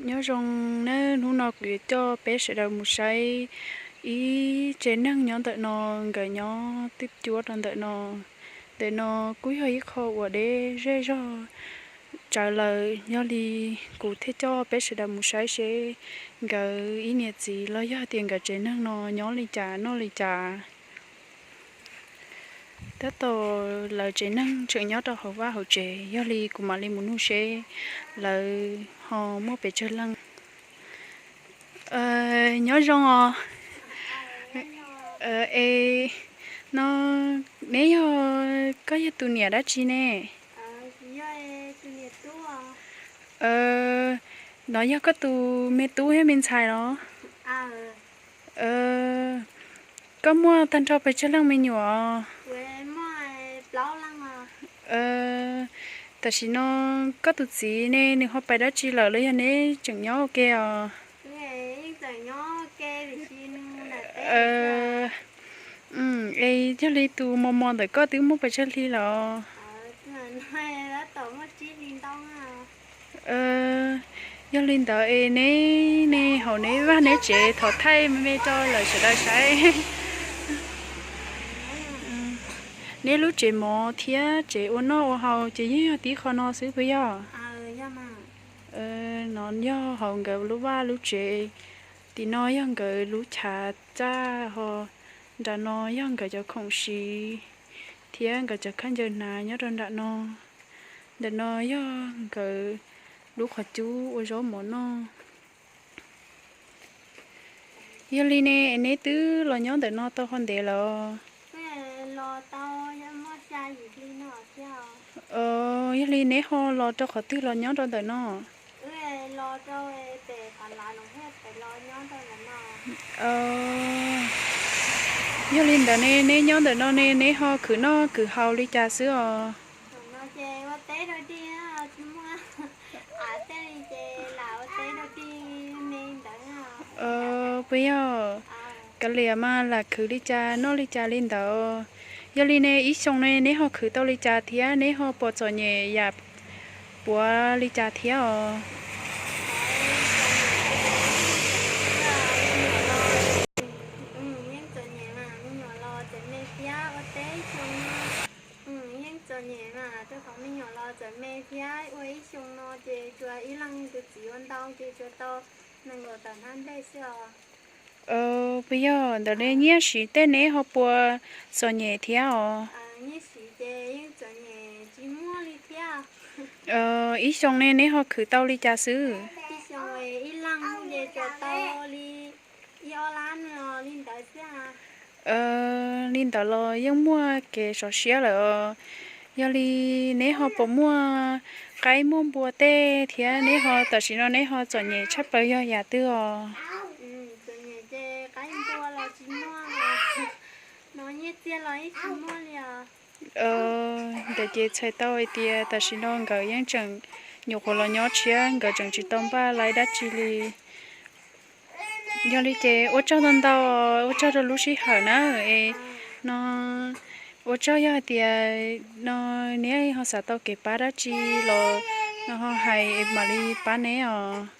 Nyob zoo nawb, hnub no kuv yuav coj peb sawv daws mus saib ib tsev neeg nyob ntawm no, nkawd nyob twb cuab rau ntawm no. Ntawm no kuj yog ib qho uas deb zej zog tsawv lawm, yog li kuv thiaj coj peb sawv daws mus saib seb nkawd ib niam txiv los yog tias nkawd tsev neeg no nyob li cas noj li cas. Tab tom lawv tsev neeg tseem nyob rau hauv vaj hauv tsev, yog li kuv mam li mus nug seb lawv ho muaj pes tsawg leej. Nyob zoo os. Es no neb yog, koj yog tus niam dab tsi ne? No yog koj tus me tub thiab me ntxhais los? Koj muaj tag nrho pes tsawg leej me nyuam? Tam sim no koj tus txiv ne nws ho pais dab tsi lawm los yog neb tseem nyob ua ke os? Es yog li tus mos mos ntawm koj twb muaj pes tsawg hli lawm? Yog li ntawd es neb ne hauv neb vaj neb tsev thov thaij me me rau lawv sawv daws saib. Neb lub tsev mov thiab tsev ua noj ua haus ces yeej yog tib qho no xwb puas yog? No yog hauv nkawd lub vaj lub tsev. Tim no yog nkawd lub chav txaj ho nram no yog nkawd cov khoom siv thiab nkawd cov khaub ncaws hnav nyob rau nram no. Ntawm no yog nkawd lub qhov cub ua zaub mov noj. Yog li ne es neb twb los nyob ntawm no tau ho ntev lawm? Yog li neb ho los rau qhov twg los nyob rau ntawm no? Yog li ntawd ne neb nyob ntawm no ne neb ho khwv noj khwv haus li cas xwb os? Puas yog? Kav liam mas lam khwv li cas noj li cas li ntawd. Yog li ne ib xyoo ne neb ho khwv tau li cas thiab neb ho pom txom nyem yam puav li cas thiab os? Yeej txom nyem mas rau qhov me nyuam los txawm me thiab ua ib xyoo no ces tsuas ib leeg tus txiv ua ntau ces tsuas tau nees nkaum tawm hnab nplej xwb os. Puas yog ntawd ne nyiaj siv tej neb ho puas txom nyem thiab os? Ib xyoo ne neb ho khwv tau li cas xwb? Li ntawd los yeej muaj kev sov siab lawm os. Yog li neb ho puas muaj qaib muaj npua tej thiab neb ho tam sim no neb ho txom nyem tshaj plaws yog yam twg os? Ntawd ces txhais tau hais tias tam sim no nkawd yeej tseem nyuam qhuav los nyob tshiab, nkawd tseem tsis tau npaj laib dab tsi li. Yog li ces ua tsaug ntau ntau, ua tsaug rau lub sij hawm na. Es no ua tsaug yog hais tias no neb ho xav tau kev pab dab tsi los no ho hais mam li pab neb os.